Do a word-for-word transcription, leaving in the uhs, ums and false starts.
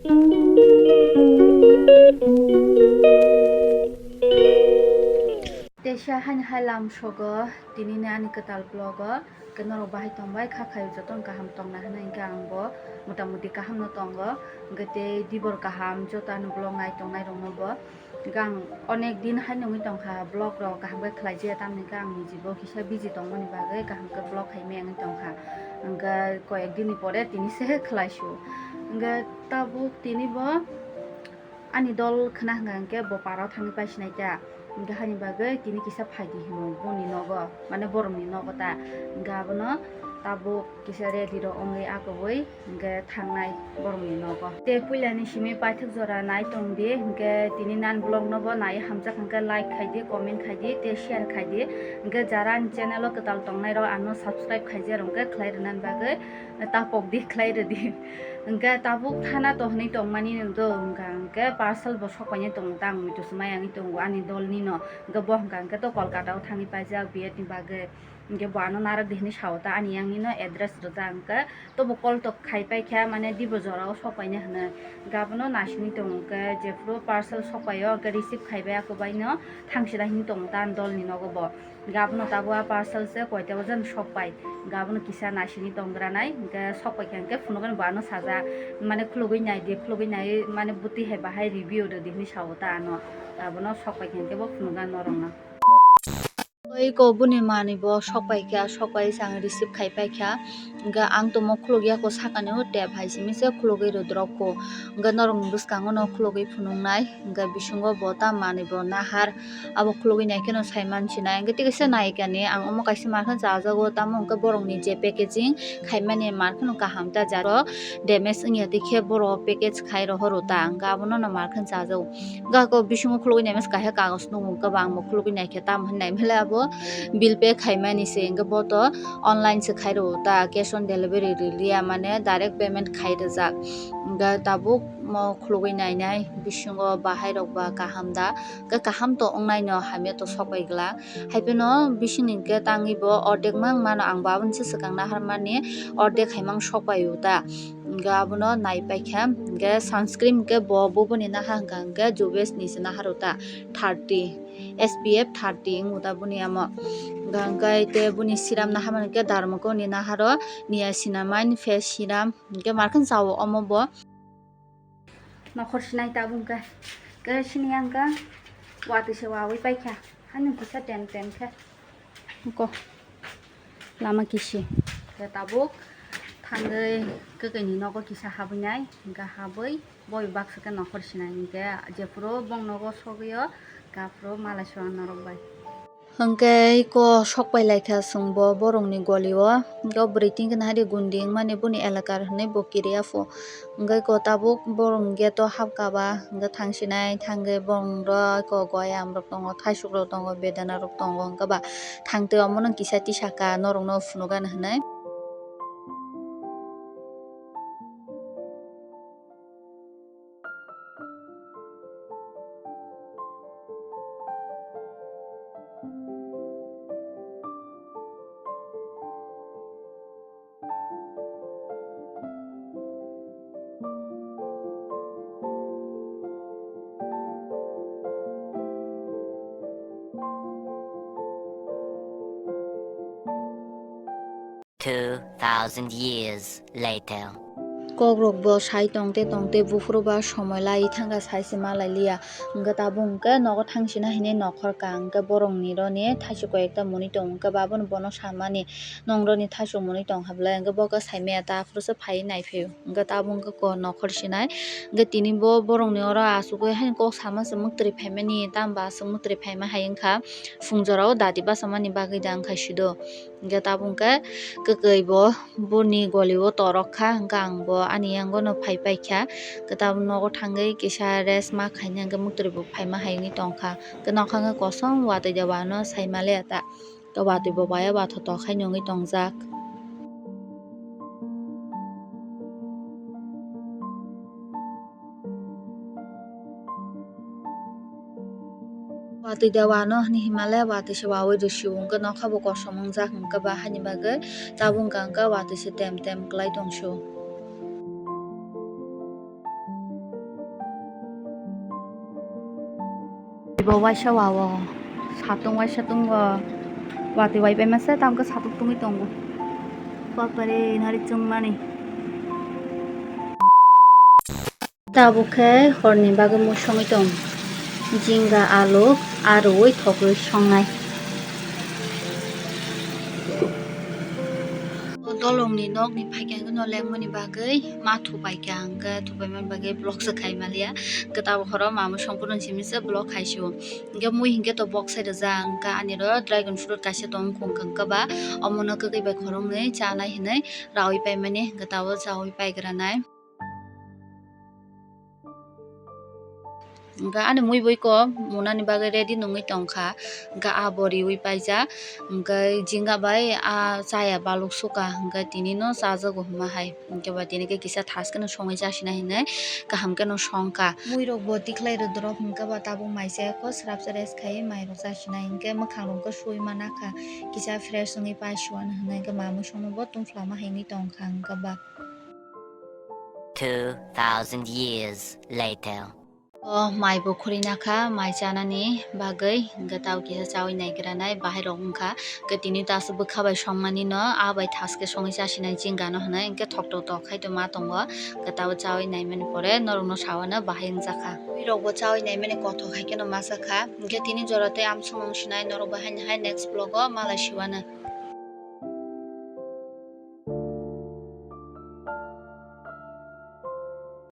Teisa haini hai lam sogo tinini ani kwtal vlog o, hwnkhe norok bahai tongbai kha khaio, jotono kaham tongna hwnwi hwnkhe ang bo motamuti kaham no tongo, hwnkhe tei dibor kaham joto ani vlog nai tongnai rokno bo. Hwnkhe ang onek din haino wngwi tongkha vlog rok kaham khe khlai jaya, tamni hwnkhe ang nijibo kisa busy tongmani bagwi kaham khe vlog khai maya wngwi tongkha. Hwnkhe koyek dini pore tini se khlai su. Hwnkhe tabuk tini bo ani dol khna hwnkha hwnkhe bo para o thangwi paisinai ta. Hwnkhe hani bagwi tini kisa phaidi hino boni nogo, mane borokni nogo ta. Hwnkhe abono tabuk kisa ready rok wngwi akogwi hwnkhe thangnai borokni nogo. Tei puilani simi paithak jora nai tong di, hwnkhe tini nan vlog no bo nai hamjak hwnkhe like khai di, comment khai di, tei share khai di. Hwnkhe jara ani channel o kwtal tongnai rok ano subscribe khaijak rok hwnkhe khlai rwnani bagwi tapok di, khlai rwdi. Hwnkhe tabuk thana to hwnwi tongmani do, hwnkha hwnkhe parcel bo sokpainai tongo ta, ang muitu swmai wngwi tongo ani dol nino. Hwnkhe bo hwnkha hwnkhe to Kolkata o thangwi paijak B Ed ni bagwi. Hwnkhe bo ano narwk di hwnwi sao ta, ani yang nino address rwjak, hwnkhe tobo call tok khai paikha, mane dibo jora o sokpainai hwnwi. Hwnkhe abono naisingwi tongo, hwnkhe jephuru parcel sokpaio hwnkhe receive khaibai, akwbaino thangsina hwnwi tongo ta ani dol ni nogo bo. Hwnkhe abono tabuk a parcel se koita wajan sokpai. Hwnkhe abono kisa naisingwi tongranai. Hwnkhe sokpaikha hwnkhe phunukgani bo ano sajak. Mane khulugwi naidi, khulugwi nai mane bwtwi hai bahai review rwdi hwnwi sao ta ano. Abono sokpaikha hwnkhe bo phunukgani norokno. Oi ko boni manwi bo sokpaikha, sokpai se ang receive khai paikha. Hwnkhe ang tomo khulugya ko sakani o tep hai simi se khulugwi rwdrok ko. Hwnkhe norokni bwskango no khulugwi phunuknai. Hwnkhe bisingo bo ta manwi bo nahar. Abo khulugwi nai kheno sai mansinai. Hwnkhe tei kaisa naikani ang omo kaisa mankheno chajago, tamo hwnkhe borokni je packaging khaimani mankheno kaham ta jaro damage wngya, tei khe borok package khai rohoro ta, hwnkhe abono no mankheno chajago. Hwnkhe ako bisingo khulugwi naimasa kaisa kagos nukgo, hwnkhe bo ang bo khulugwi naikhe tamo hinwi naimale abo bill pay khaimani se, hwnkhe bo to online se khai rwo ta, cash on delivery rwliya, mane direct payment khai rwjak. Hwnkhe tabuk mo khulugwi nainai bisingo bahai rok ba kaham da, hwnkhe kaham to wngnai no hamya to sokbai glak. Haiphano bisingni hwnkhe tangwi bo ordek mang mano, ang bo aboni se swkang naharmani ordek hai mang sokbai o ta. Hwnkhe abono nai paikha, hwnkhe sunscreen hwnkhe bo bubuni naha hwnkha hwnkhe Juves ni se nahar o ta thirty, S P F thirty wng o ta boni amo. Hwnkhe tei boni serum naharmani hwnkhe Dermacol ni naharo niacinamide face serum. Hwnkhe markheno chao omo bo. Nokhor sinai tabuk hwnkhe. Hwnkhe sini ang khe watwi se wawi paikha. Ani kisa tem tem khe. Ko. Lama kisi. Hwnkhe tabuk thangwi kwkwi ni nogo kisa habwi nai. Hwnkhe habwi boi baksa khe nokhor sinai. Hwnkhe jephuru bong nogo sogwi o, hwnkhe aphuru malai suran norok bai. Hwnkhe iko sokpai laikha chwngbo borokni golio, hwnkhe o bwrwi tingkhe nahari gundi wngmani boni elakar hwnwi bo kiriya pho. Hwnkhe iko tabuk borokni gate o hapkha ba, hwnkhe thangsinai thangwi borokni ro iko goyam rok tongo, thaisok rok tongo, bedana rok tongo, hwnkhe ba thangtwi omono kisa tisaka norokno phunukgani hwnwi. Two thousand years later. Kokrok bo sai tongte tongte buphuru ba somoi lai thangkha, sai se ma lai liya. Hwnkhe tabuk hwnkhe nogo thangsina hinwi nokhor ka, hwnkhe borokni roni thaisok koi ekta mwnwi tongo, hwnkhe baboni bono samani, "Nong roni thaisok mwnwi tong ha bwlai?" Hwnkhe bo khe sai maya ta, aphuru se phaiwi nai phaiwi. Hwnkhe tabuk hwnkhe ko nokhor sinai. Hwnkhe tini bo borokni oro achugwi haino kok sama se mwktwi phaimani, tamo ba aswk mwktwi phaima hai wngkha. Phung jorao dati bachamani bagwi da wngkha sido. Hwnkhe tabuk hwnkhe kwkwi bo boni golio torok kha, hwnkhe ang bo ani yango no phai paikha. Hwnkhe tabuk nogo thangwi kisa rest ma khaina hwnkhe mwktwi bo phaima hai wngwi tongkha. Hwnkhe nokha wngkha kosom watwi da wano saimale ta. Watwi bo baya wathotok haino wngwi tongjak. Watwi da wano hwnwi himale watwi se wawi rwsio, hwnkhe nokha bo kosom wngjak, hwnkhe ba haini bagwi tabuk wngkha, hwnkhe watwi se tem tem kwlai tongso. Bo waisa wa o, satung waisa tung o, watwi wai pai masa tamkhe satung tungwi tongo. Bapare nari chwngmani. Tabuk khe horni bagwi mui songwi tong. Jinga, alu, arwi thogwi songnai. Dolongni nokni phaikhe no lengmani bagwi ma thupaikha, hwnkhe thupaimani bagwi vlog se khai maliya. Hwnkhe tabuk horo mama songphuru simi se vlog khai sio. Hwnkhe mui hwnkhe to bok sai rwjak, hwnkhe ani ro dragon fruit kaisa tong khung kha, hwnkhe ba omono kwkwi bai khoroknwi chanai hinwi rawi paimani, hwnkhe tabuk chawi paigranai. Hwnkhe ani mui boiko munani bagwi ready nungwi tongkha, hwnkhe abo riwi paijak, hwnkhe jinga bai a chaya baluk suka, hwnkhe tinino chajago hwnma hai, hwnkhe ba tini khe kisa thaskeno songwi chasina hinwi kaham kheno songkha. Muirokbo tikhlai rwdorok hwnkhe ba tabuk mai chayakho, srapsa rest khai mairok chasinai, hwnkhe mwkhangrok khe suwi manakha, kisa fresh wngwi paisuan hinwi hwnkhe mamwi songnobo tungphla ma hinwi tongkha, hwnkhe ba. Two thousand years later. O mai bo khurina kha, mai chanani bagwi hwnkhe tabo kisa chawi naigranai bahai rok wngkha. Hwnkhe tini to aswk bwkha bai songmani no, a bai thaskhe songwi chasinai jinga no hwnwi hwnkhe thoktok tok khai to ma tongo. Hwnkhe tabo chawi naimani pore norok no sawano bahai wngjakha. Bwrwi rok bo chawi naimani kothok hai kheno ma chakha. Hwnkhe tini jora tei amsong wng sinai norok bai haino hai next vlog o malai siwano.